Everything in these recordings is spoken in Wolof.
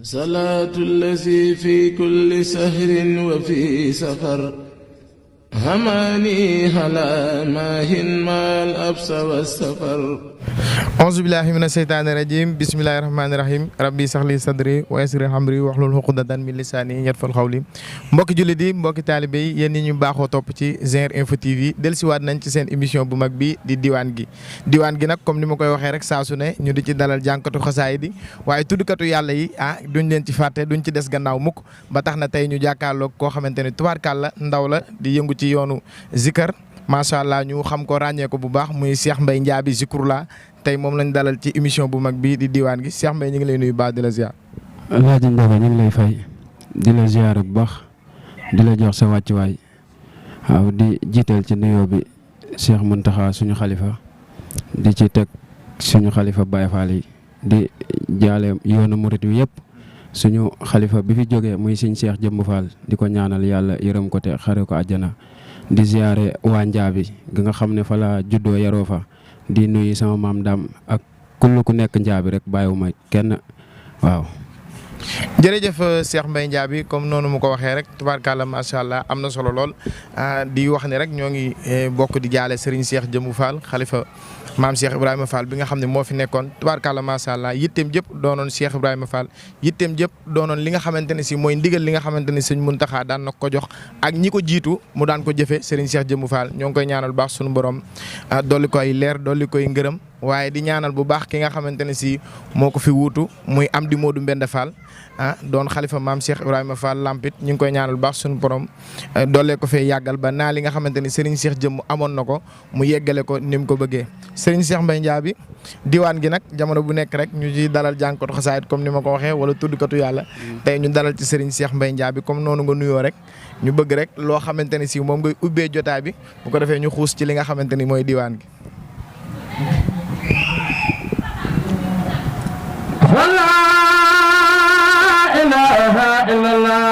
salaatu allazi fi kulli sahrin wa fi safar hamaani ala maahin maal absa wa safar. auzu billaahi mina seytaani rajiim bismillaahi rahmaani rahiim rabbi saxli sadri wa yassir amri wahlul uqdatan min lisaani yafqahu qawli. mbokki jullit yi mbokki taalibe yi yéen ñi ñu baaxoo topp ci Zinguer Info TV dellusiwaat nañ ci seen émission bu mag bi di diwaan gi nag comme ni ma koy waxee rek saa su ne ñu di ci dalal jànkatu xasaayid yi waaye tuddkatu yàlla yi duñ leen ci fàtte duñ ci des gannaaw mukk ba tax na tey ñu jàkkaarloog koo xamante ne tubaarkàlla ndaw la di yëngu ci yoonu zikar macha allah ñu xam ko ràññee ko bu baax muy Cheikh Mbaye Ndiaby Zikroulah tey moom lañ dalal ci émission bu mag bii di diwaan gi Cheikh Mbaye ñu ngi lay nuyu baax di la ziar. Alaaji Ndongo ñu ngi lay fay di la ziar bu baax di la jox sa wàccuwaay waaw di jiital ci nuyoo bi Cheikh Mountakha suñu xalifa di ci teg suñu xalifa Baye Fall yi di jaale yoonu murit wi yëpp suñu xalifa bi fi jógee muy Sëñ Cheikh Jëmb Fall di ko ñaanal yàlla yërëm ko te xare ko àjjana di ziare waa Ndiaby gi nga xam ne fa la juddoo yaroo fa di nuyu sama maam Dame ak kull ku nekk Ndiaby rek bàyyiwuma kenn waaw. jërëjëf Cheikh Mbaye Ndiaby comme noonu mu ko waxee rek tubaarkàlla macha allah am na solo lool di wax ne rek ñoo ngi bokk di jaale Serigne Cheikh Jëmb Fall xalifa maam Cheikh Ibrahima Fall bi nga xam ne moo fi nekkoon tubaarkàlla macha allah yitteem jëpp doonoon Cheikh Ibrahima Fall yitteem jëpp doonoon li nga xamante ne si mooy ndigal li nga xamante ne Sëñ Muntaxa daan na ko jox ak ñi ko jiitu mu daan ko jëfe Serigne Cheikh Jëmb Fall ñoo ngi koy ñaanal baax suñu borom dolli koy leer dolli koy ngërëm waaye di ñaanal bu baax ki nga xamante ne si moo ko fi wuutu muy Amdi Modou Mbenda Fall doon xalifa maam Cheikh Ibrahima Fall Lampit ñu ngi koy ñaanal baax suñu borom doolee ko fee yàggal ba naa li nga xamante ni Serigne Cheikh Jëmb amoon na ko mu yeggale ko ni mu ko bëggee Serigne Cheikh Mbaye Ndiaby diwaan gi nag jamono bu nekk rek ñu ci dalal jànkatu xasaayit comme ni ma ko waxee wala tuddkatu yàlla tey ñu dalal ci Serigne Cheikh Mbaye Ndiaby comme noonu nga nuyoo rek ñu bëgg rek loo xamante ni si moom ngay ubbee jotaay bi bu ko defee ñu xuus ci li nga xamante ni mooy diwaan gi. La ilaha illallah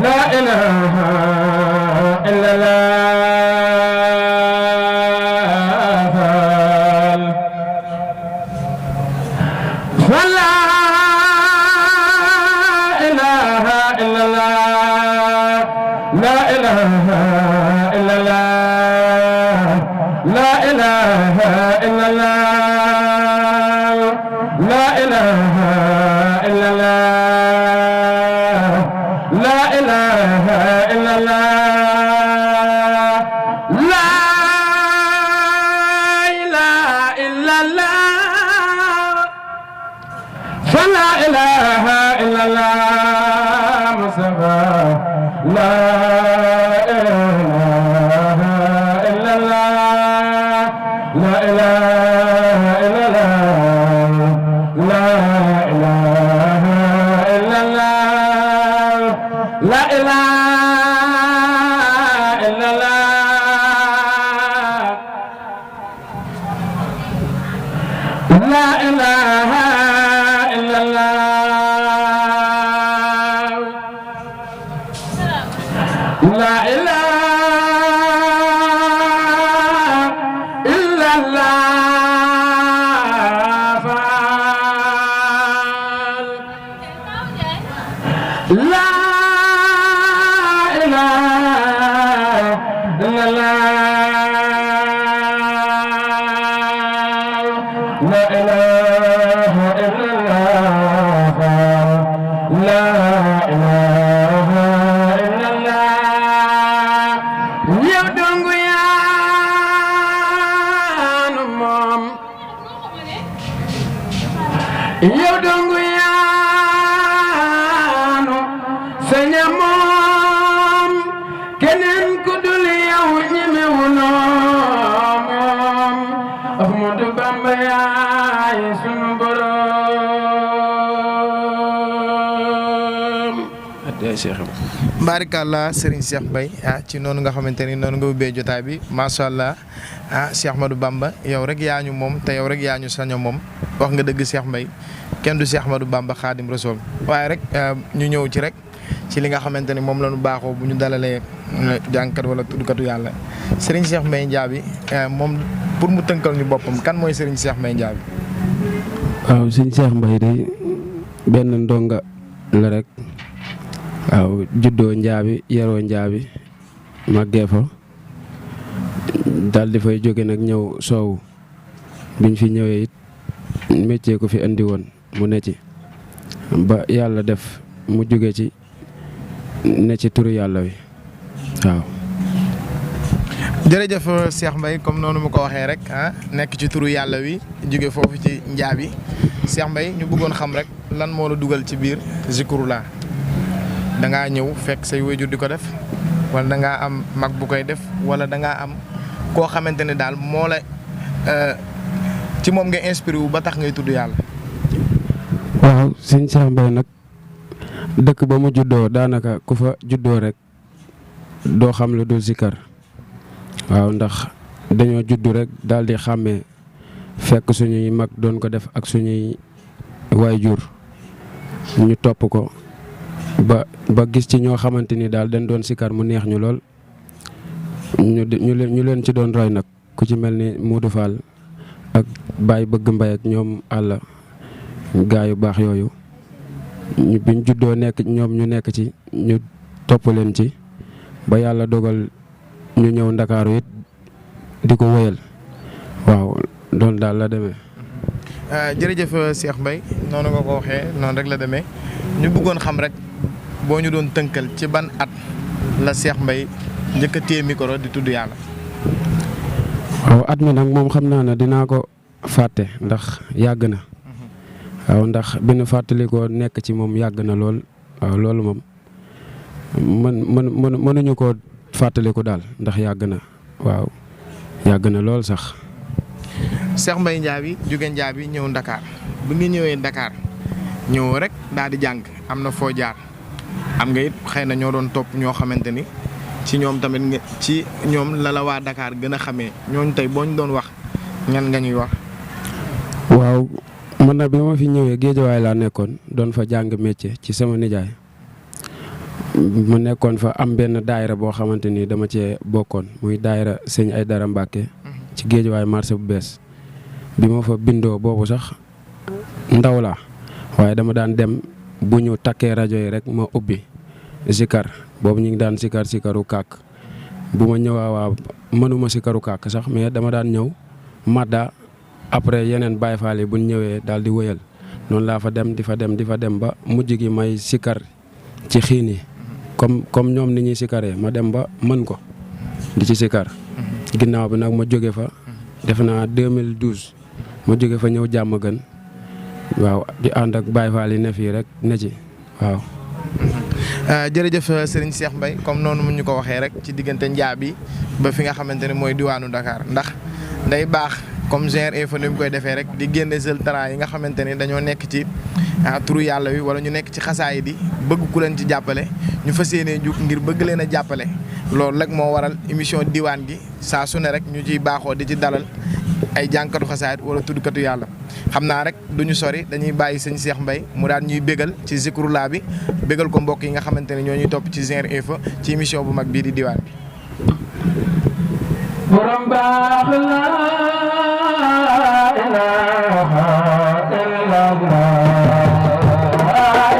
la ilaha illallah la ilaha illallah la ilaha illallah la ilaha illallah la ilaha illallah la ilaha illallah fa la ilaha illallah Mustafa la ilaha illallah la ilaha illallah la ilaha illallah la ilaha illallah la ilaha illallah la ilaha illallah la yow dongu yaanu saña moom keneen ku dul yow ñemewu moom Ahmadu Bamba yaay sunu borom. Barikàlla Serigne Cheikh Mbaye ci noonu nga xamante ni noonu nga ubbee jotaay bi macha allah Cheikh Ahmadou Bamba yow rek yaa ñu moom te yow rek yaa ñu saño moom wax nga dëgg Cheikh Mbaye kenn du Cheikh Ahmadou Bamba Xaadim Rasul waaye rek ñu ñëw ci rek ci li nga xamante ni moom la ñu baaxoo bu ñu dalalee jàngkat wala tuddkatu yàlla Serigne Cheikh Mbaye Ndiaby moom pour mu tënkal ñu boppam kan mooy Serigne Cheikh Mbaye Ndiaby. waaw Serigne Cheikh Mbaye day benn ndonga la rek waaw juddoo Ndiaby yaroo Ndiaby màggee fa daal di fay jóge nag ñëw soowu biñ fi ñëwee it métier ko fi indi woon mu ne ci ba yàlla def mu jóge ci ne ci turu yàlla wi waaw. jërëjëf Cheikh Mbaye comme noonu mu ko waxee rek nekk ci turu yàlla wi jóge foofu ci Ndiaby Cheikh Mbaye ñu bëggoon xam rek lan moo la dugal ci biir Zikroulah da ngaa ñëw fekk say waajur di ko def wala da ngaa am mag bu koy def wala da ngaa am koo xamante ne daal moo la ci moom nga inspiré wu ba tax ngay tudd yàlla. waaw sëñ Cheikh Mbaye nag dëkk ba mu juddoo daanaka ku fa juddoo rek doo xam lu dul sikar waaw ndax dañoo juddu rek daal di xàmmee fekk suñuy mag doon ko def ak suñuy waayjur ñu topp ko ba gis ci ñoo xamante ni daal dañ doon sikar mu neex ñu lool ñu leen ci doon roy nag ku ci mel ni Modou Fall ak Baye Bëgg Mbay ak ñoom àlla gaa yu baax yooyu biñ juddoo nekk ñoom ñu nekk ci ñu topp leen ci ba yàlla dogal ñu ñëw Ndakaaru it di ko wéyal waaw loolu daal la demee. jërëjëf Cheikh Mbaye noonu nga ko waxee noonu rek la demee ñu bëggoon xam rek boo ñu doon tënkal ci ban at la Cheikh Mbaye njëkk a téye micro di tudd yàlla. waaw at mi nag moom xam naa ne dinaa ko fàtte ndax yàgg na. waaw ndax bi nu fàttalikoo nekk ci moom yàgg na lool waaw loolu moom mënuñu koo fàttaliku daal ndax yàgg na waaw yàgg na lool sax. Cheikh Mbaye Ndiaby jóge Ndiaby ñëw Dakar bi nga ñëwee Dakar ñëw rek daal di jàng am na foo jaar am nga it xëy na ñoo doon topp ñoo xamante ni ci ñoom tamit nga ci ñoom la waa Dakar gën a xamee ñooñu tey boo ñu doon wax ñan nga ñuy wax. waaw man nag bi ma fi ñëwee Géejawaay laa nekkoon doon fa jàng métier ci sama nijaay mu nekkoon fa am benn daayira boo xamante ni dama cee bokkoon muy daayira sëñ Aydara Mbàkke ci Géejawaay marché bu bees bi ma fa bindoo boobu sax ndaw laa waaye dama daan dem bu ñu takkee rajo yi rek ma ubbi sikar boobu ñu ngi daan sikaru kàkk bu ma ñëwaa waa mënuma sikaru kàkk sax mais dama daan ñëw madda après yeneen Baay Faal yi bu ñu ñëwee daal di wëyal noonu laa fa dem di fa dem ba mujj gi may sikar ci xiin yi comme ñoom ni ñuy sikaree ma dem ba mën ko di ci sikar ginnaaw bi nag ma jóge fa def naa 2012 ma jóge fa ñëw jàmm gën waaw di ànd ak Baay Faal yi ne fii rek ne ci waaw. jërëjëf Serigne Cheikh Mbaye comme noonu mu ñu ko waxee rek ci diggante Ndiaby ba fi nga xamante ne mooy diwaanu Dakar ndax day baax. comme genre info ni mu koy defee rek di génne seul talent yi nga xamante ni dañoo nekk ci turu yàlla wi wala ñu nekk ci xasaay di bëgg ku leen ci jàppale ñu fas yéenee jug ngir bëgg leen a jàppale loolu rek moo waral émission diwaan gi saa su ne rek ñu ciy baaxoo di ci dalal ay jànkatu xasaayit wala tuddkatu yàlla xam naa rek duñu sori dañuy bàyyi sëñ Cheikh Mbaye mu daan ñuy bégal ci Zikroulah bi bégal ko mbokk yi nga xamante ne ñoo ñuy topp ci genre info ci émission bu mag bii di diwaan bi. borom baax la ilaha illallah la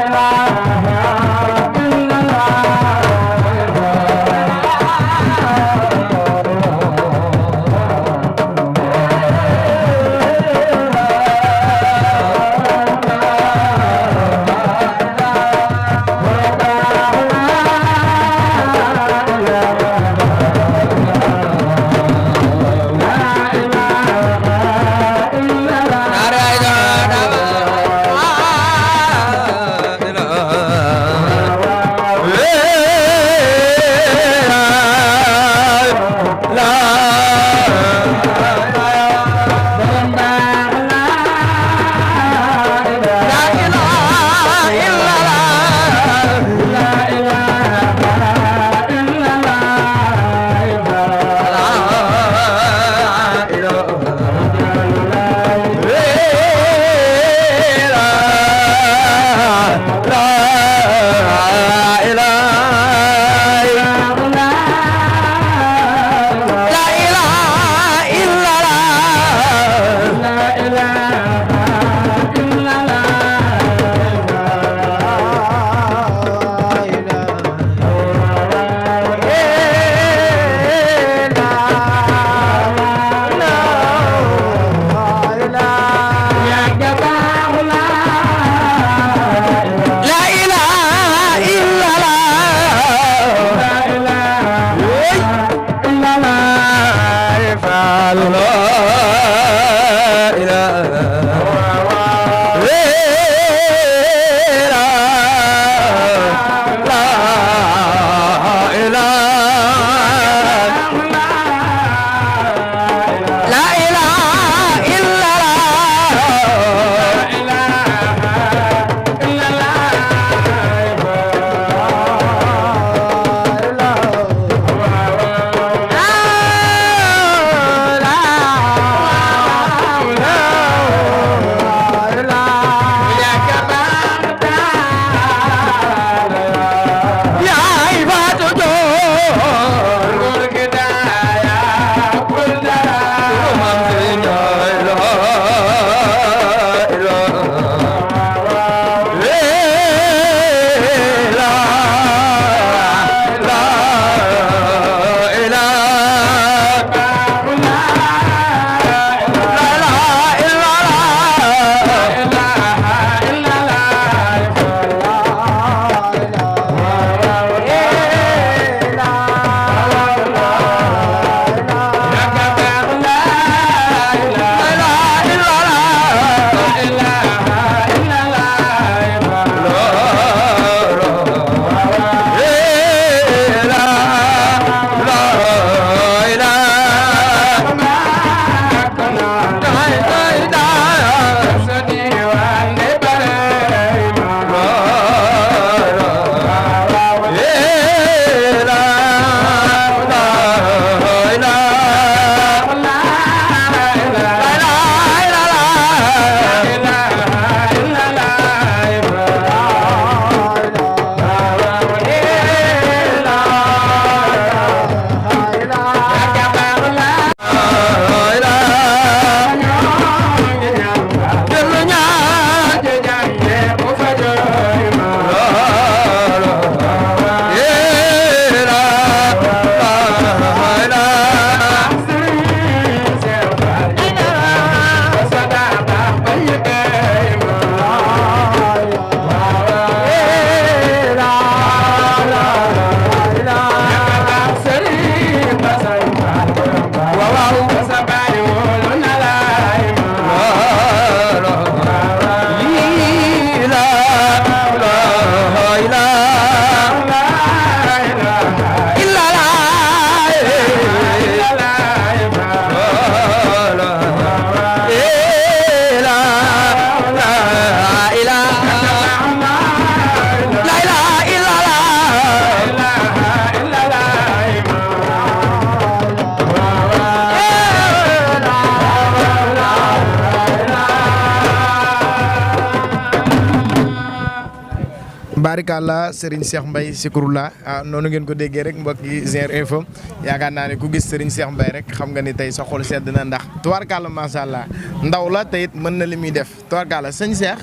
barikàlla Serigne Cheikh Mbaye Zikroulah noonu ngeen ko déggee rek mbokki Zer Info yaakaar naa ne ku gis Serigne Cheikh Mbaye rek xam nga ni tey sa xol sedd na ndax tubaarkàlla macha allah ndaw la te it mën na li muy def tubaarkàlla sëñ Cheikh.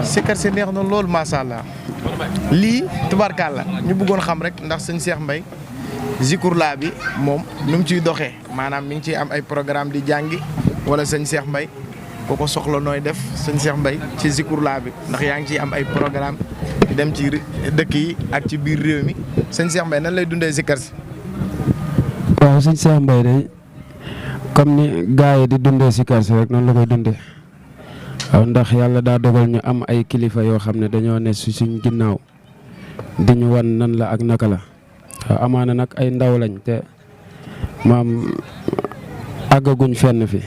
sikar si neex na loolu macha allah lii tubaarkàlla ñu bëggoon xam rek ndax sëñ Cheikh Mbaye Zikroulah bi moom nu mu ciy doxee maanaam mi ngi ciy am ay programme di jàngi wala sëñ Cheikh Mbaye ku ko soxla nooy def sëñ Cheikh Mbaye ci Zikroulah bi ndax yaa ngi ciy am ay programme di dem ci dëkk yi ak ci biir réew mi sëñ Cheikh Mbaye nan lay dundee zikar si. waaw sëñ Cheikh Mbaye day comme ni gars yi di dundee zikar si rek noonu la koy dundee waaw ndax yàlla daa dogal ñu am ay kilifa yoo xam ne dañoo ne si suñ ginnaaw di ñu wan nan la ak naka la waaw amaana nag ay ndaw lañ te maam àggaguñ fenn fi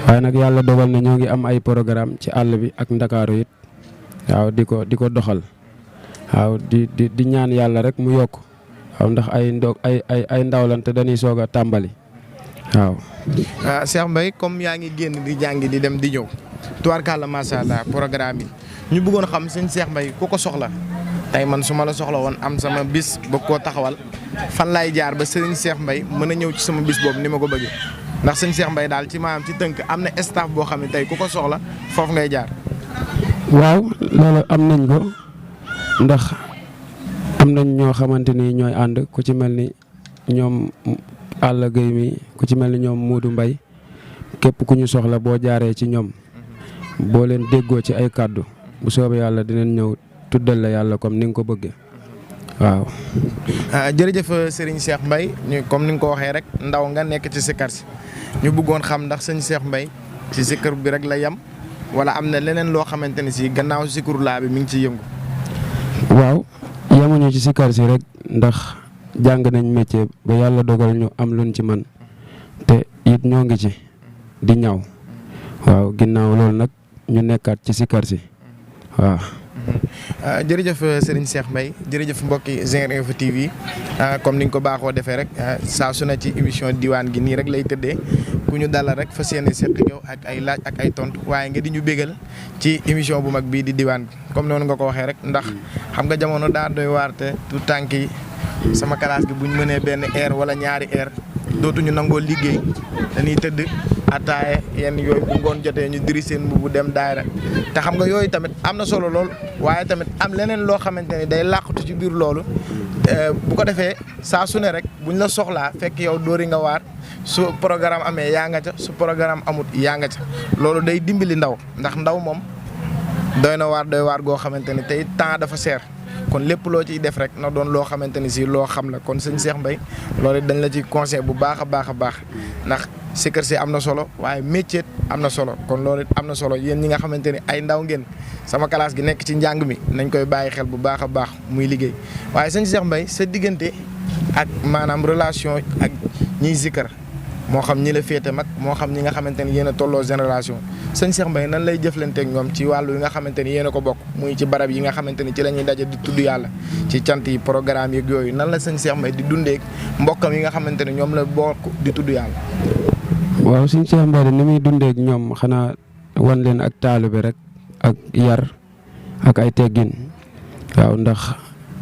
waaye nag yàlla dogal na ñoo ngi am ay programme ci àll bi ak ndakaaru it waaw di ko doxal waaw di ñaan yàlla rek mu yokk waaw ndax ay ndaw lañ te dañuy soog a tàmbali waaw. Cheikh Mbaye comme yaa ngi génn di jàngi di dem di ñëw tubaarkàlla macha allah programme yi ñu bëggoon xam sëñ Cheikh Mbaye ku ko soxla tey man su ma la soxla woon am sama bis bëgg koo taxawal fan laay jaar ba sëriñ Cheikh Mbaye mën a ñëw ci sama bis boobu ni ma ko bëggee ndax sëñ Cheikh Mbaye daal ci maanaam ci tënk am na staff boo xam ne tey ku ko soxla foofu ngay jaar. waaw loolu am nañ ko ndax am nañ ñoo xamante ni ñooy ànd ku ci mel ni ñoom Alla Gueye mi ku ci mel ni ñoom Moodu Mbaye képp ku ñu soxla boo jaaree ci ñoom boo leen déggoo ci ay kàddu bu soobee yàlla dinañ ñëw tuddal la yàlla comme ni nga ko bëggee waaw. jërëjëf Serigne Cheikh Mbaye ñu comme ni nga ko waxee rek ndaw nga nekk ci sikar si ñu bëggoon xam ndax sëñ Cheikh Mbaye ci sikar bi rek la yem wala am na leneen loo xamante ne si gannaaw Zikroulah bi mi ngi ciy yëngu. waaw yemuñu ci sikar si rek ndax jàng nañ métier ba yàlla dogal ñu am luñ ci man te it ñoo ngi ci di ñaw waaw ginnaaw loolu nag ñu nekkaat ci sikar si waaw. jërëjëf Serigne Cheikh Mbaye jërëjëf mbokki Zer Info TV comme ni nga ko baaxoo defee rek saa su ne ci émission diwaan gi nii rek lay tëddee ku ñu dalal rek fas yéene seq yow ak ay laaj ak ay tontu waaye nga di ñu bégal ci émission bu mag bii di diwaan gi comme noonu nga ko waxee rek ndax xam nga jamono daa doy waarte tout tànk yi sama classe gi bu ñu mënee benn heure wala ñaari heure dootuñu nangoo liggéey dañuy tëdd ataaye yenn yooyu bu ngoon jotee ñu diri seen bu dem daayra te xam nga yooyu tamit am na solo lool waaye tamit am leneen loo xamante ni day làqatu ci biir loolu bu ko defee saa su ne rek buñ la soxlaa fekk yow dóori nga waar su programme amee yaa nga ca su programme amut yaa nga ca loolu day dimbali ndaw ndax ndaw moom doy waar goo xamante ni tey temps dafa seer kon lépp loo ciy def rek na doon loo xamante ni si loo xam la kon sëñ Cheikh Mbaye loolu dañ la ci conseil bu baax a baax a baax ndax sikar si am na solo waaye métier am na solo kon loolu am na solo yéen ñi nga xamante ni ay ndaw ngeen sama classe gi nekk ci njàng mi nañ koy bàyyi xel bu baax a baax muy liggéey waaye sëñ Cheikh Mbaye sa diggante ak maanaam relation ak ñiy sikar moo xam ñi la féete mag moo xam ñi nga xamante ni yéen a tolloo génération sëñ Cheikh Mbaye nan lay jëflanteeg ñoom ci wàllu yi nga xamante ni yéen a ko bokk muy ci barab yi nga xamante ni ci la ñuy daje di tudd yàlla ci cant yi programme yeeg yooyu nan la sëñ Cheikh Mbaye di dundeek mbokkam yi nga xamante ni ñoom la bokk di tudd yàlla. waaw sëñ Cheikh Mbaye ni muy dundeek ñoom xanaa wan leen ak taalibe rek ak yar ak ay teggin waaw ndax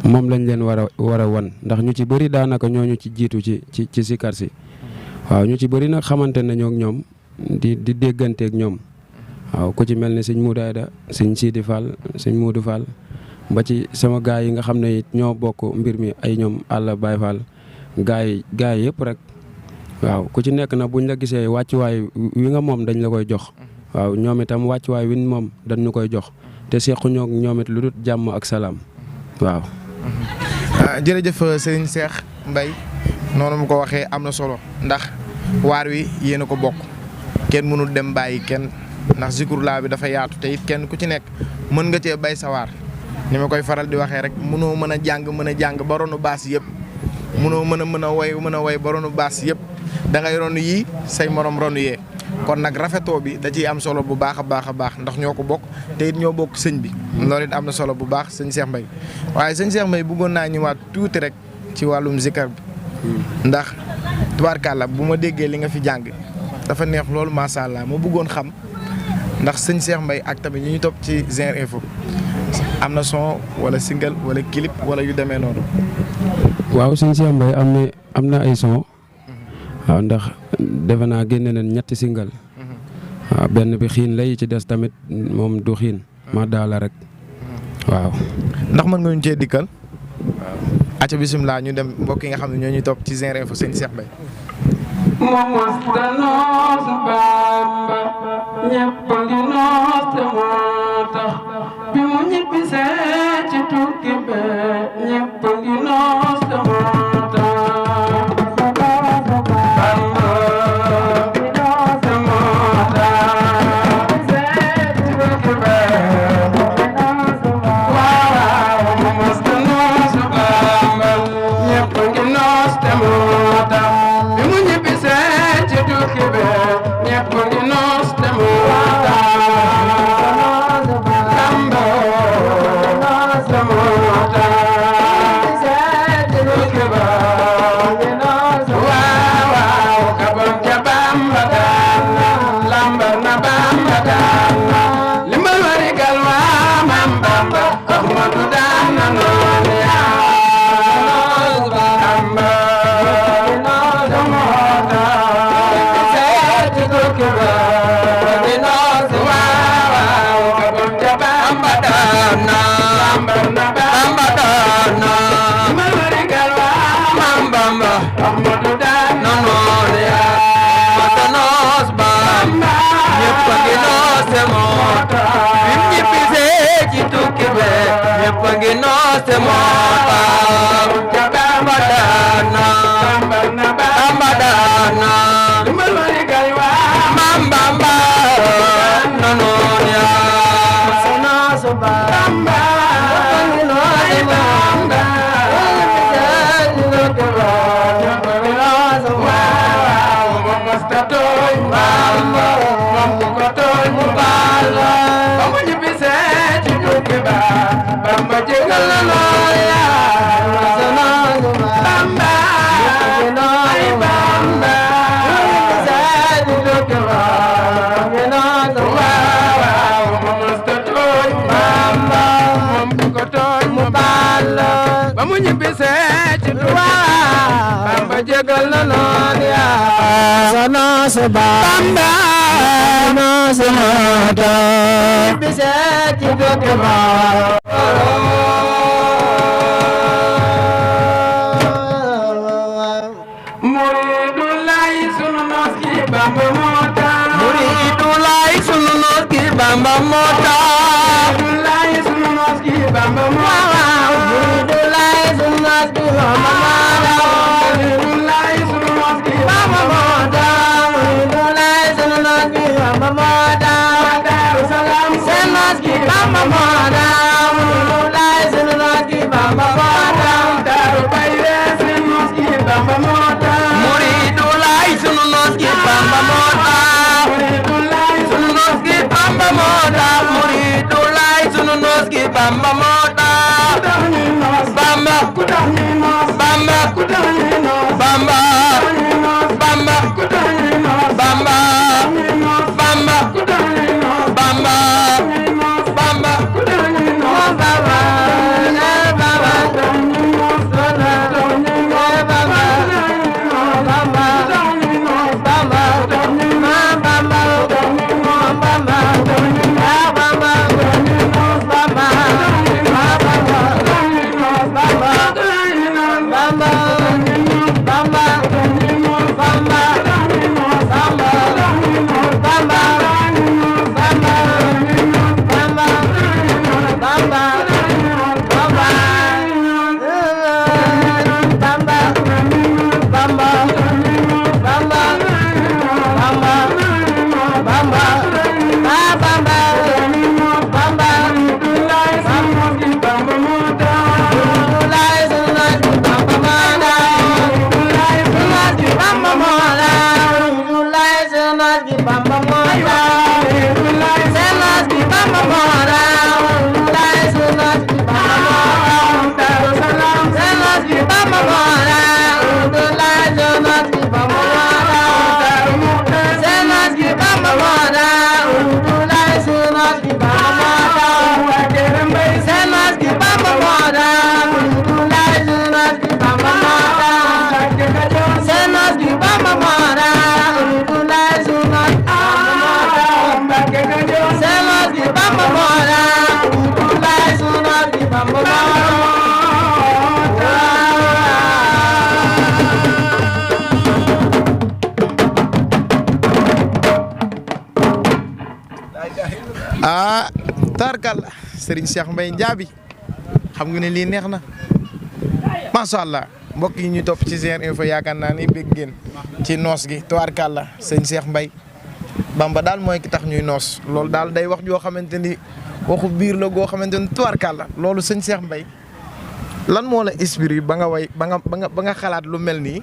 moom lañ leen war a wan ndax ñu ci bëri daanaka ñooñu ci jiitu ci sikar si waaw ñu ci bëri nag xamante nañoo ak ñoom di dégganteeg ñoom waaw ku ci mel ni sëñ Moudayda sëñ Sidi Fall sëñ Moudou Fall ba ci sama gaay yi nga xam ne it ñoo bokk mbir mi ay ñoom Alla Baye Fall gaay yëpp rek waaw ku ci nekk na buñ la gisee wàccuwaay wi nga moom dañ la koy jox waaw ñoom itam wàccuwaay wi moom dañ ñu koy jox te sequñoo ak ñoom it lu dul jàmm ak salaam waaw. jërëjëf Serigne Cheikh Mbaye noonu mu ko waxee am na solo ndax waar wi yéen a ko bokk kenn mënul dem bàyyi kenn ndax Zikroulah bi dafa yaatu te it kenn ku ci nekk mën nga cee bay sa waar ni ma koy faral di waxee rek mënoo mën a jàng ba ronu baas yëpp mënoo mën a woy ba ronu baas yëpp da ngay ronu yii say morom ronu yee kon nag rafetoo bi da ciy am solo bu baax a baax ndax ñoo ko bokk te it ñoo bokk sëñ bi loolu it am na solo bu baax sëñ Cheikh Mbaye waaye sëñ Cheikh Mbaye bëggoon naa ñëwaat tuuti rek ci wàllum zikar bi ndax tubaarkàlla bu ma déggee li nga fi jàng dafa neex loolu macha allah ma bëggoon xam ndax sëñ Cheikh Mbaye ak tamit ñu topp ci Zer Info am na son wala single wala clip wala yu demee noonu. waaw sëñ Cheikh Mbaye am na ay son. waaw ndax defe naa génne nañ 3 single. waaw benn bi xiin lay ci des tamit moom du xiin. ma daala rek. waaw. ndax mën nga ñu cee dikkal. waaw. acca bisimilah ñu dem mbokk yi nga xam ne ñoo ñuy topp ci Zik Info sëñ Cheikh Mbaye. Momos da noos Bamba ñëpp ngi noos te moo tax bi mu ñibbisee ci tukki be ñëpp ngi noos te moo tax Bamba ngi noos te moo tax ci tukki be waaw momos da noos Bamba ñëpp ngi noos te moo tax bi mu ñibbisee ci tukki be ñëpp ngi noos te moo tax Bamba noos te moo tax ci tukki be waaw waaw ka bon ca Bamba daan lambar na Bamba daan li ma warigal waa mam Bamba Ahmadu daan na noon yaa Bamba Bamba no samata bisa tidur kemana muridulai sunu noski Bamba mota muridulai sunu noski Bamba mota muridulai sunu noski Bamba mota muridulai sunu noski Bamba mota muridulai sunu noski Bamba mota Mamada, Darussalam, Senoski, Mamada, Mulai, Senoski, Mamada, Darubaire, Senoski, Mamada, Muridulai, Senoski, Mamada, Muridulai, Senoski, Mamada, Murid. tarkal Serigne Cheikh Mbaye Ndiaby xam nga ne lii neex na macha allah mbokk yi ñu topp ci GR Info yaakaar naa ni bég ngeen ci noos gi tarkal la sëñ Cheikh Mbaye Bamba daal mooy ki tax ñuy noos loolu daal day wax joo xamante ni waxu biir la goo xamante ni tarkal la loolu sëñ Cheikh Mbaye lan moo la inspiré ba nga way ba nga xalaat lu mel nii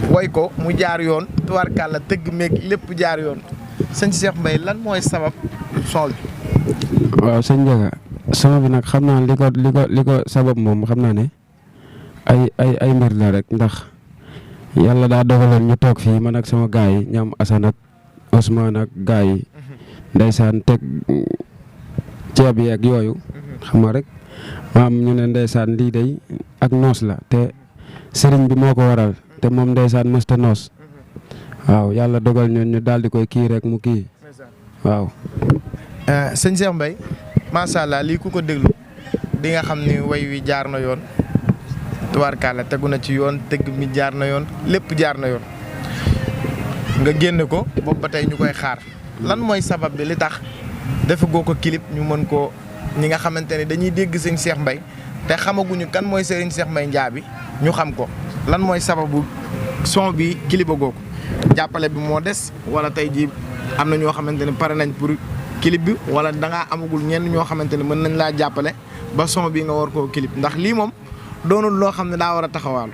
way ko mu jaar yoon tarkal la tëgg meeg lépp jaar yoon sëñ Cheikh Mbaye lan mooy sabab son bi. waaw sëñ Ndiaga sama bi nag xam naa li ko sabab moom xam naa ne ay mbir la rek ndax yàlla daa dogaloon ñu toog fii man ak sama gaay yi ñoom Assane ak Ousmane ak gaay yi ndeysaan teg ceeb yeeg yooyu xam nga rek maam ñu ne ndeysaan lii day ak noos la te sëriñ bi moo ko waral te moom ndeysaan mësta noos waaw yàlla dogal ñu daal di koy kii rek mu kii waaw. sëñ Cheikh Mbaye macha allah lii ku ko déglu di nga xam ni way wi jaar na yoon tubaarkàlla tegu na ci yoon tëgg mi jaar na yoon lépp jaar na yoon nga génne ko boobu ba tey ñu koy xaar lan mooy sabab bi li tax dafa goo ko clip ñu mën koo ñi nga xamante ne dañuy dégg sëñ Cheikh Mbaye te xamaguñu kan mooy sëriñ Cheikh Mbaye Ndiaby ñu xam ko lan mooy sababu son bi clip goo ko jàppale bi moo des wala tey jii am na ñoo xamante ne pare nañ pour clip bi wala da ngaa amagul ñenn ñoo xamante ne mën nañ laa jàppale ba son bi nga war koo clip ndax lii moom doonul loo xam ne daa war a taxawaalu.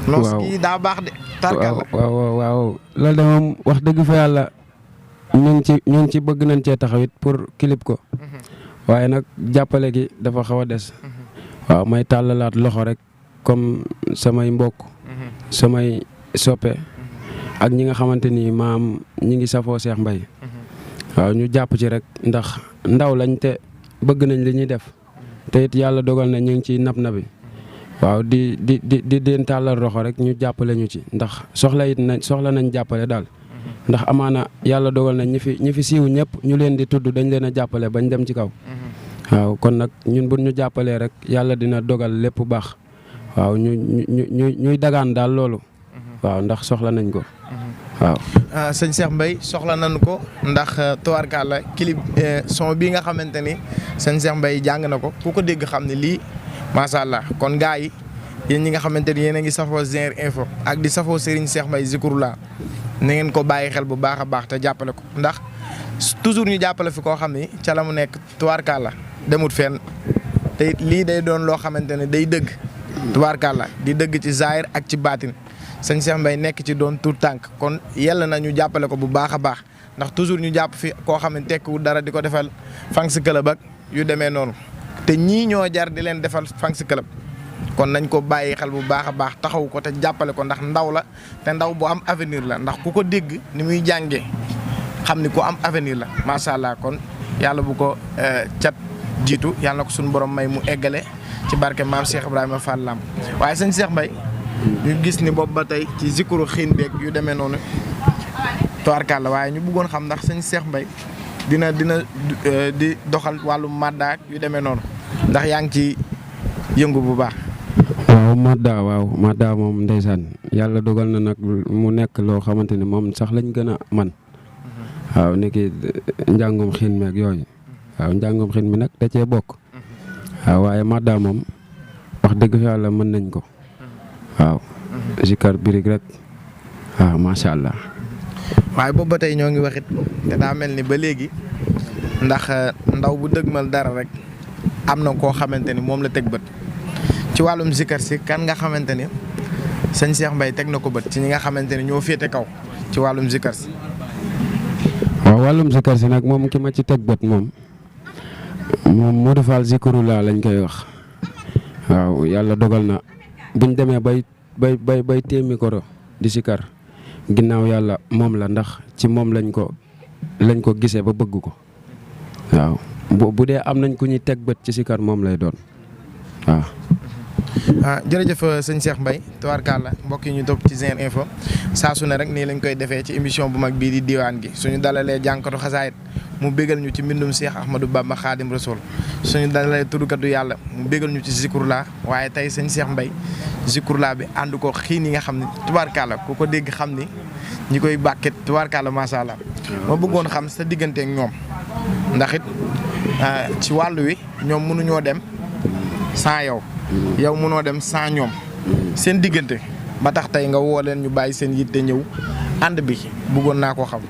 waaw noos kii daa baax de. tarkal la waaw loolu de moom wax dëgg fa yàlla ñu ngi ci bëgg nañ cee taxawit pour clip ko. waaye nag jàppale gi dafa xaw a des. waaw may tàllalaat loxo rek comme samay mbokk. samay soppe. ak ñi nga xamante ni maam ñi ngi safoo Cheikh Mbaye. waaw ñu jàpp ci rek ndax ndaw lañ te bëgg nañ li ñuy def. te it yàlla dogal na ñu ngi ciy nabi. waaw di leen tàllal roxo rek ñu jàppale ñu ci ndax soxla nañ jàppale daal. ndax amaana yàlla dogal na ñi fi siiw ñëpp ñu leen di tudd dañ leen a jàppale bañ dem ci kaw. waaw kon nag ñun bu ñu jàppalee rek yàlla dina dogal lépp baax. waaw ñuy dagaan daal loolu. waaw ndax soxla nañ ko. waaw. sëñ Cheikh Mbaye soxla nañ ko ndax tubaarkàlla clip son bii nga xamante ni sëñ Cheikh Mbaye jàng na ko ku ko dégg xam ne lii macha allah kon gars yi yéen ñi nga xamante ni yéen a ngi safoo GR Info ak di safoo Serigne Cheikh Mbaye Zikroulah na ngeen ko bàyyi xel bu baax a baax te jàppale ko ndax toujours ñu jàppale fi koo xam ni ca la mu nekk tubaarkàlla demut fenn te lii day doon loo xamante ne day dëgg tubaarkàlla di dëgg ci zaahir ak ci baatin. sëñ Cheikh Mbaye nekk ci doon tout tànk kon yàlla na ñu jàppale ko bu baax a baax ndax toujours ñu jàpp fi koo xam ne tekkiwul dara di ko defal fans club ak yu demee noonu te ñii ñoo jar di leen defal fans club kon nañ ko bàyyi xel bu baax a baax taxaw ko te jàppale ko ndax ndaw la te ndaw bu am avenir la ndax ku ko dégg ni muy jàngee xam ni ku am avenir la macha allah kon yàlla bu ko cat jiitu yàlla na ko suñu borom may mu eggale ci barke maam Cheikh Ibrahima Fall Lamb waaye sëñ Cheikh Mbaye ñu gis ni boobu ba tey ci zikru xiin beeg yu demee noonu tubaarkàlla waaye ñu bëggoon xam ndax sëñ Cheikh Mbaye dina di doxal wàllu madda ak yu demee noonu ndax yaa ngi ci yëngu bu baax. waaw madda moom ndeysaan yàlla dogal na nag mu nekk loo xamante ni moom sax lañ gën a man waaw niki njàngum xiin meeg yooyu waaw njàngum xiin mi nag da cee bokk waaw waaye madda moom wax dëgg fa yàlla mën nañ ko. waaw zikar birig rek waaw macha allah. waaye boobu ba tey ñoo ngi waxit te daa mel ni ba léegi ndax ndaw bu dëgmal dara rek am na koo xamante ni moom la teg bët ci wàllum zikar si kan nga xamante ni sëñ Cheikh Mbaye teg na ko bët ci ñi nga xamante ni ñoo féete kaw ci wàllum zikar si. waaw wàllum zikar si nag moom ki ma ci teg bët moom Modou Fall Zikroulah lañ koy wax waaw yàlla dogal na. buñ demee bay téye micro di sikar ginnaaw yàlla moom la ndax ci moom lañ ko gisee ba bëgg ko waaw bu dee am nañ ku ñuy teg bët ci sikar moom lay doon waaw. jërëjëf sëñ Cheikh Mbaye tubaarkàlla mbokk yi ñu topp ci GR Info saa su ne rek nii lañ koy defee ci émission bu mag bii di diwaan gi suñu dalalee jànkatu xasaayit mu bégal ñu ci mbindum Cheikh Ahmadou Bamba Khadim Rasoul suñu dalalee tuddukatu yàlla mu bégal ñu ci Zikroulah waaye tey sëñ Cheikh Mbaye Zikroulah bi ànd ko xiin yi nga xam ne tubaarkàlla ku ko dégg xam ni ñi koy bàkket tubaarkàlla macha allah ma bëggoon xam sa diggante ak ñoom ndax it ci wàllu wi ñoom mënuñoo dem sans yow yow mënoo dem sans ñoom seen diggante ba tax tey nga woo leen ñu bàyyi seen yitte ñëw ànd bi bëggoon naa ko xam.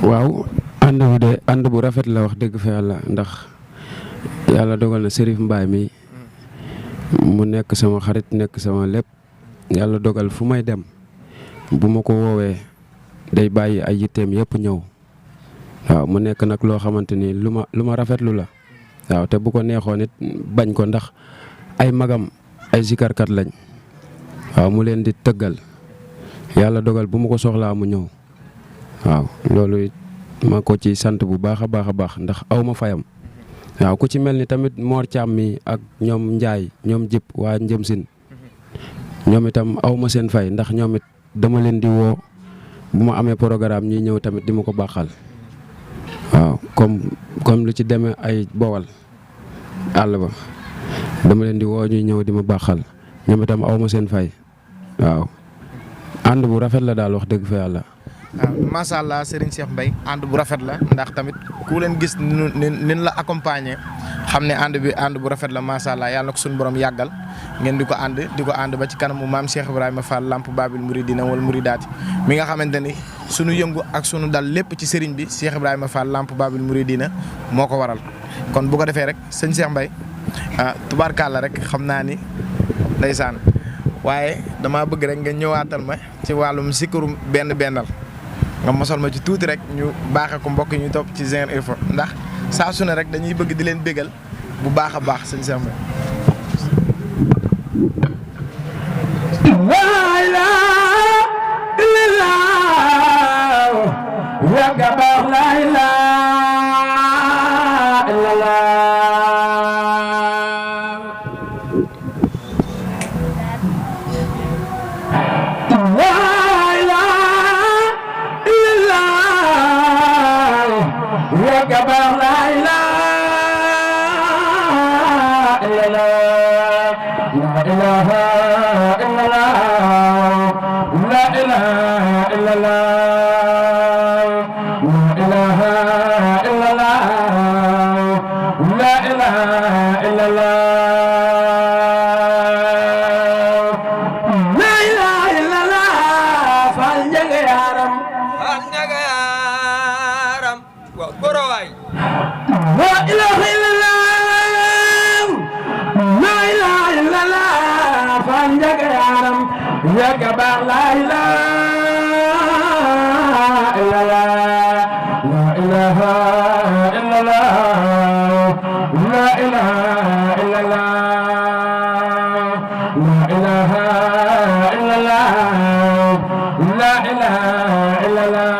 waaw ànd bi de ànd bu rafet la wax dëgg fa yàlla ndax yàlla dogal na Serif Mbaye mi mu nekk sama xarit nekk sama lépp yàlla dogal fu may dem bu ma ko woowee day bàyyi ay yitteem yëpp ñëw waaw mu nekk nag loo xamante ni lu ma rafetlu la waaw te bu ko neexoon it bañ ko ndax ay magam ay zikarkat lañ waaw mu leen di tëggal yàlla dogal bu ma ko soxlaa mu ñëw waaw loolu ma ko ci sant bu baax a baax ndax aw ma fayam waaw ku ci mel ni tamit Mor Thiam mi ak ñoom Ndiaye ñoom Jip waa Njëm Sin ñoom itam aw ma seen fay ndax ñoom it dama leen di woo bu ma amee programme ñuy ñëw tamit di ma ko baaxal waaw comme lu ci demee ay Bawal àll ba dama leen di woo ñuy ñëw di ma baaxal ñoom itam aw ma seen fay waaw ànd bu rafet la daal wax dëgg fa yàlla. waaw macha allah Serigne Cheikh Mbaye ànd bu rafet la ndax tamit ku leen gis nin la accompagner xam ne ànd bu rafet la macha allah yàlla na ko suñu borom yàggal ngeen di ko ànd ba ci kanamu maam Cheikh Ibrahima Fall Lamp Babil Mouridina wala Mouridaati mi nga xamante ni sunu yëngu ak sunu dal lépp ci Serigne bi Cheikh Ibrahima Fall Lamp Babil Mouridina moo ko waral kon bu ko defee rek sëñ Cheikh Mbaye tubaarkàlla rek xam naa ni ndeysaan waaye damaa bëgg rek nga ñëwaatal ma ci wàllum sikkarum benn-bennal nga mosal ma ci tuuti rek ñu baaxee ko mbokk ñu topp ci Zinc Info ndax saa su ne rek dañuy bëgg di leen bégal bu baax a baax sëñ Cheikh Mbaye. laa ilaaha illallaah yàgga baax laa ilaaha illallaah Gabar la ilaha illallah la ilaha illallah la ilaha illallah la ilaha illallah la ilaha illallah la ilaha illallah fal njaga yaram Borowai. La ilaha illallah. La ilaha illallah. Fanjaga yaram. Ya gabar la ilaha illallah. La ilaha illallah. La ilaha illallah. La ilaha illallah. La ilaha illallah.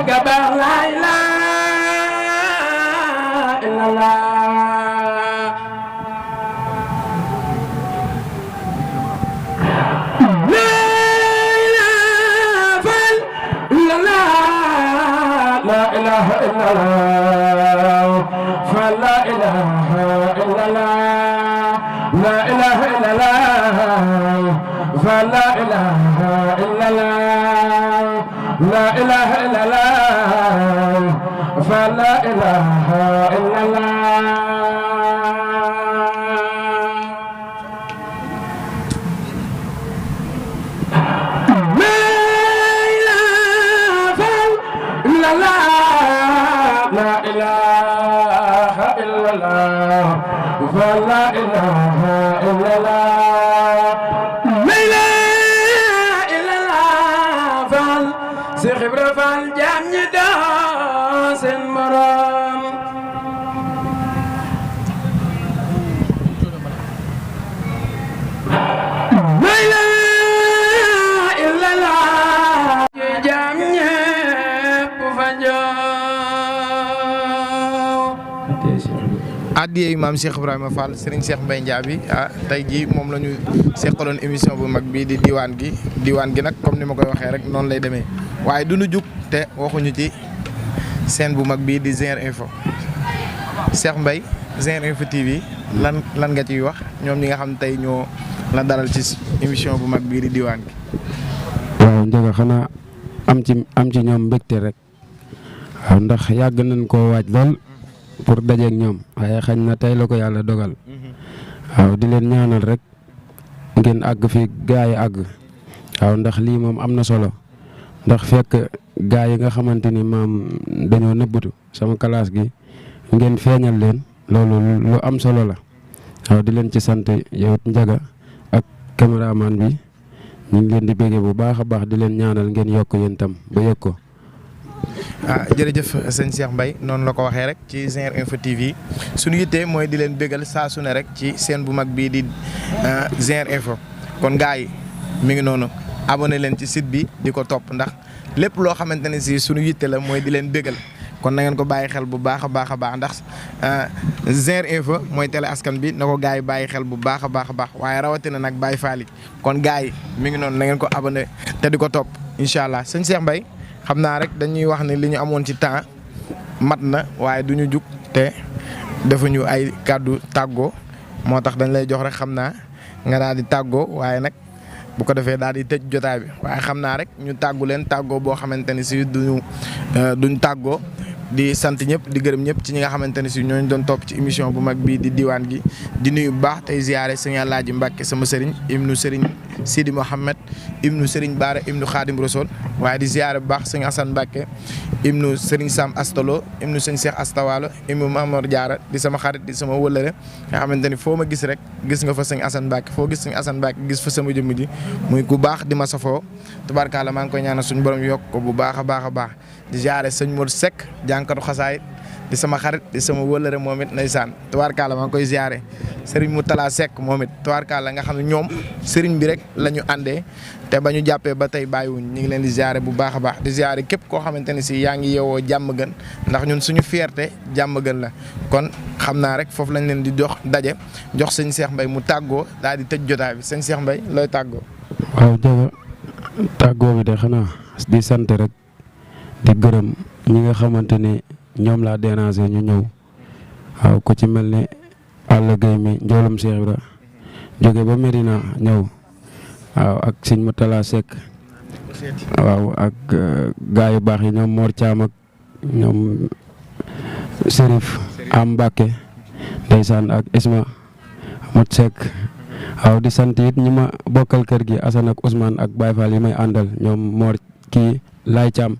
Gabar la ilaha illallah la ilaha illallah la ilaha illallah la ilaha illallah la ilaha illallah la ilaha illallah la ilaha illallah فلا إله إلا الله لا إله إلا الله لا إله إلا الله فلا إله إلا الله لا إله إلا الله فال سخبر فال جامي sen morom la ilaha illallah jam ñepp fa jow adiyee maam Cheikh Ibrahima Fall Serigne Cheikh Mbaye Ndiaby tey jii moom la ñu seqaloon émission bu mag bii di diwaan gi nag comme ni ma koy waxee rek noonu lay demee waaye du ñu jug te waxuñu ci seen bu mag bii di Zinc Info Cheikh Mbaye Zinc Info TV lan nga ciy wax ñoom ñi nga xam tey ñoo la dalal ci émission bu mag bii di diwaan gi. waaw Ndiaga xanaa am ci ñoom mbégte rek waaw ndax yàgg nañ koo waaj lool pour dajeek ñoom waaye xañ na tey la ko yàlla dogal waaw di leen ñaanal rek ngeen àgg fi gaa yi àgg waaw ndax lii moom am na solo ndax fekk gaa yi nga xamante ni maam dañoo nëbbatu sama classe gi ngeen feeñal leen loolu lu am solo la waaw di leen ci sant yow it Ndiaga ak caméraman bi ñu ngi leen di béggee bu baax a baax di leen ñaanal ngeen yokk yéen tam ba yëg ko. jërëjëf sëñ Cheikh Mbaye noonu la ko waxee rek ci Zinc Info TV suñu yittee mooy di leen bégal saa su ne rek ci seen bu mag bii di Zinc Info kon gars yi mi ngi noonu abonné leen ci site bi di ko topp ndax lépp loo xamante ne si suñu yitte la mooy di leen bégal kon na ngeen ko bàyyi xel bu baax a baax a baax ndax Zinc Info mooy télé askan bi na ko gars yi bàyyi xel bu baax a baax a baax waaye rawatina nag Baye Fall yi kon gars yi mi ngi noonu na ngeen ko abonné te di ko topp incha allah sëñ Cheikh Mbaye xam naa rek dañuy wax ne li ñu amoon ci temps mat na waaye du ñu jug te defuñu ay kàddu tàggoo moo tax dañ lay jox rek xam naa nga daal di tàggoo waaye nag bu ko defee daal di tëj jotaay bi waaye xam naa rek ñu tàggu leen tàggoo boo xamante ni si duñ tàggoo di sant ñëpp di gërëm ñëpp ci ñi nga xamante ne si ñooñu doon topp ci émission bu mag bii di diwaan gi di nuyu bu baax tey ziare sëñ Alaaji Mbàkke sama sëriñ ibnu sëriñ Sidi Mohamed ibnu sëriñ Baara ibnu Xaadim Rasul waaye di ziare bu baax sëñ Assane Mbàkke ibnu sëriñ Sam Astalo ibnu sëñ Cheikh Astawalo ibnu Mamor Diarra di sama xarit di sama wëllëre nga xamante ni foo ma gis rek gis nga fa sëñ Assane Mbàkke foo gis sëñ Assane Mbàkke gis fa sama jëmm ji muy ku baax di ma safoo tubaarkaala maa ngi koy ñaanal suñu borom yokk ko bu baax a baax a baax di ziare sëñ Modou Seck jànkatu xasaayit di sama xarit di sama wëllëre moom it ndeysaan tubaarkaala maa ngi koy ziare sëriñ Moutala Seck moom it tubaarkaala nga xam ne ñoom sëriñ bi rek la ñu àndee te ba ñu jàppee ba tey bàyyiwuñ ñu ngi leen di ziare bu baax a baax di ziare képp koo xamante ne si yaa ngi yeewoo jàmm gën ndax ñun suñu fierté jàmm gën la kon xam naa rek foofu lañ leen di jox daje jox sëñ Cheikh Mbaye mu tàggoo daal di tëj jotaay bi sëñ Cheikh Mbaye looy tàggoo. waaw Ndiaga tàggoo bi de xanaa di sant rek di gërëm ñi nga xamante ni ñoom laa déranger ñu ñëw waaw ku ci mel ne Alla Gueye mi njoolum Cheikh Ibra jóge ba Medina ñëw waaw ak sëñ Moutala Seck waaw ak gaa yu baax yi ñoom Mor Thiam ak ñoom Serif Am Mbacke ndeysaan ak Isma Mot Seck waaw di sant it ñi ma bokkal kër gi Assane ak Ousmane ak Baye Fall yi may àndal ñoom Mor kii Lay Thiam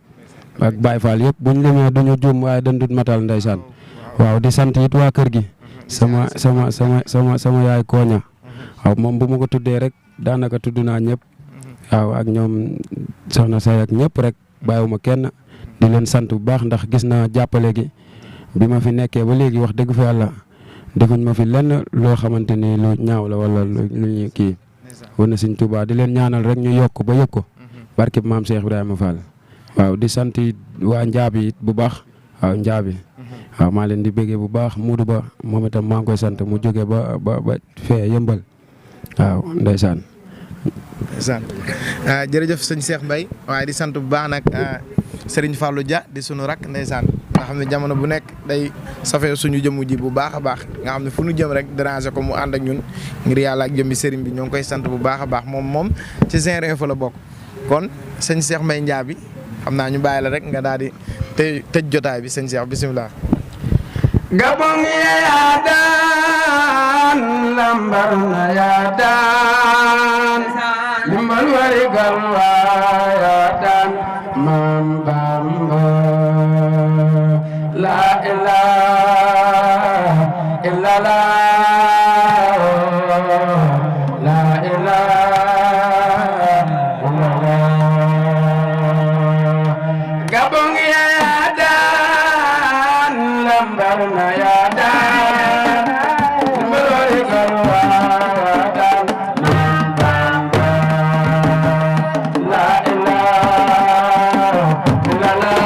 ak Baye Fall yëpp buñ limee duñu juum waaye dañ dut matal ndeysaan waaw di sant it waa kër gi sama yaay Koña waaw moom bu ma ko tuddee rek daanaka tudd naa ñëpp waaw ak ñoom soxna say ak ñëpp rek bàyyiwuma kenn di leen sant bu baax ndax gis naa jàppale gi bi ma fi nekkee ba léegi wax dëgg fa yàlla defuñ ma fi lenn loo xamante ni lu ñaaw la wala lu ñu kii wane Sëñ Tuubaa di leen ñaanal rek ñu yokk ba yëg ko barke maam Cheikh Ibrahima Fall waaw di sant waa Njaabi it bu baax waaw Njaabi waaw maa leen di béggee bu baax Muudu Ba moom itam maa ngi koy sant mu jóge ba fee yëmbal waaw ndeysaan jërëjëf sëñ Cheikh Mbaye waaye di sant bu baax nag Serigne Fallou Dia di sunu rak ndeysaan nga xam ne jamono bu nekk day safee suñu jëmu ji bu baax a baax nga xam ne fu ñu jëm rek déranger ko mu ànd ak ñun ngir yàlla ak jëmmi Serigne bi ñoo ngi koy sant bu baax a baax moom ci Zinc Info la bokk kon sëñ Cheikh Mbaye Ndiaby xam naa ñu bàyyi la rek nga daal di tëj jotaay bi sëñ Cheikh bisimilah. Gabon yaa daan lambar na yaa daan limbal wari galwa yaa daan Maam Bamba la ilaha illallah la ilaha illallah Gabon yaa daan lambar na yaa daan limbal wari galwa yaa daan Maam Bamba la ilaha illallah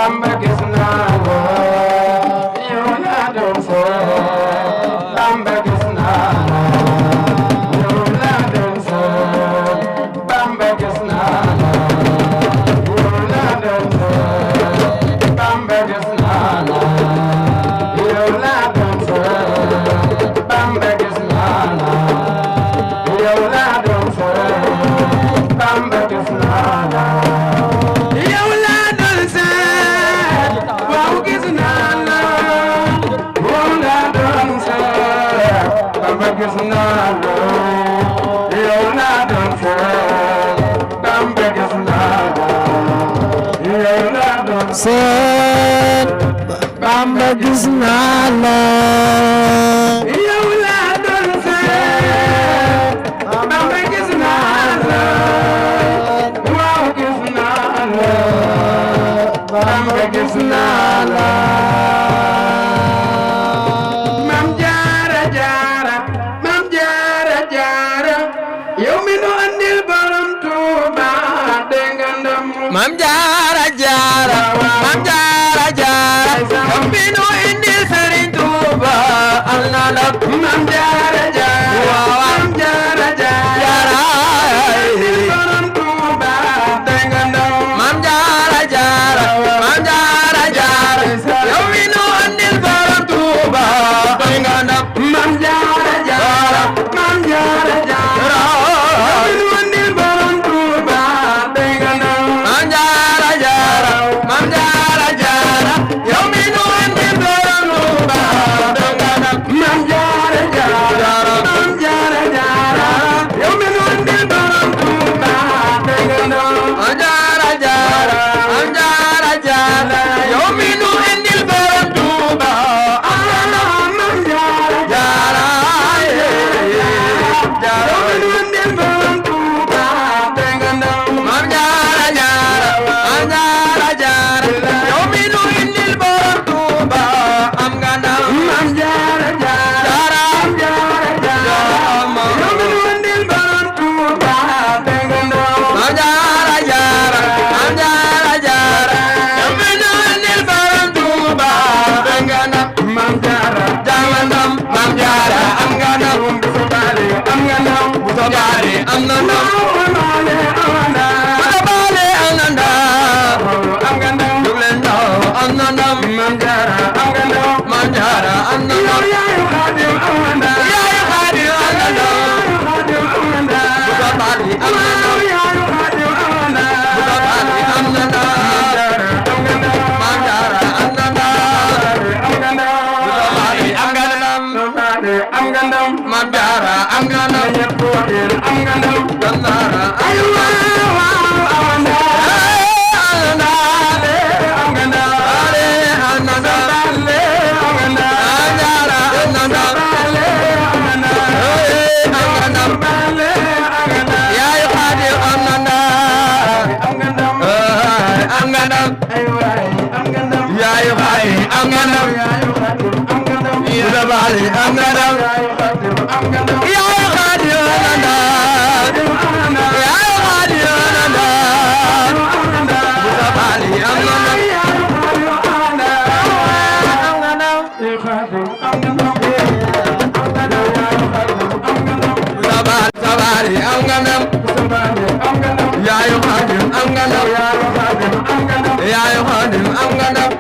Bamba gis naa la yow laa doon seet Bamba gis naa la yow laa doon seet Bamba gis naa la yow laa doon seet Bamba gis naa la yow laa doon seet Bamba gis naa la yow laa doon seet Bamba gis naa la yow laa doon seet waaw gis naa la yow laa doon seet Bamba gis naa la yow laa doon seet Bamba gis naa la yow laa doon seet Bamba gis naa la yow laa doon seet Bamba gis naa la waaw gis naa la Bamba gis naa la Maam Jaara Jaara Maam Jaara Jaara yow mi nu andil borom Tuuba dégg nga ndam Maam Jaara Jaara Maam Jaara Jaara yow mi nu indil Sëriñ Tuuba am na ndam Maam Jaara Jaara Maam Jaara Jaara indil borom Tuuba dégg nga ndam Maam Jaara Jaara Maam Jaara Jaara yow mi nu indil borom Tuuba am na ndam Maam Jaara Jaara Maam Jaara Jaara yow mi nu andil borom Tuuba dégg nga ndam Maam Jaara Jaara Maam Jaara Jaara yow mi nu indil borom Tuuba am na ndam Maam Jaara Jaara Maam Jaara Jaara yow mi nu andil borom Tuuba dégg nga ndam Maam Jaara Jaara Maam Jaara Jaara yow mi nu indil borom Tuuba am na ndam Maam Jaara Jaara yow mi nu andil borom Tuuba dégg nga ndam Maam Jaara Jaara Maam Jaara Jaara yow mi nu indil borom Tuuba am nga ndam Maam Jaara Jaara Maam Jaara Jaara yow mi nu andil borom Tuuba dégg nga ndam Maam Jaara Jaara Maam Jaara Jaara yow mi nu indil borom Tuuba am nga ndam Maam Jaara Jaara ndam Maam Jaara am nga ndam bu sobaale am nga ndam bu Jaara am na ndam sobaale am nga ndam Baale am na ndam am nga ndam jóg leen taw am na ndam Maam Jaara am nga ndam Maam Jaara am na ndam yaayu Xaadim am nga ndam Yaayu Xaadim am na ndam Xaadim am nga ndam Baale am na ndam yaayu Xaadim am nga ndam Baale am na ndam am nga ndam Maam Jaara am na ndam am nga ndam Baale am nga ndam sobaale am nga ndam Maam Jaara am nga ndam ñëpp waxeen am nga ndam Gannaara ay waaw waaw am nga ndam am na ndam am nga ndam Baale am na ndam sobaale am nga ndam Maam Jaara am na ndam sobaale am nga ndam am nga ndam sobaale am nga ndam Yaayu Xaadim am na ndam am nga ndam am nga ndam ay waay am nga ndam Yaayu Xaadim am nga ndam yaayu Xaadim am nga ndam Baale am nga ndam yaayu Xaadim am nga ndam Yaayu Xaadim am na ndam am nga ndam Yaayu Xaadim am na ndam am nga ndam Baale am na ndam yaayu Xaadim am nga ndam am nga ndam yaayu Xaadim am nga ndam am nga ndam yaayu Xaadim am nga ndam Baale am nga ndam sobaale am nga ndam Yaayu Xaadim am nga ndam yaayu Xaadim am nga ndam Yaayu Xaadim am nga ndam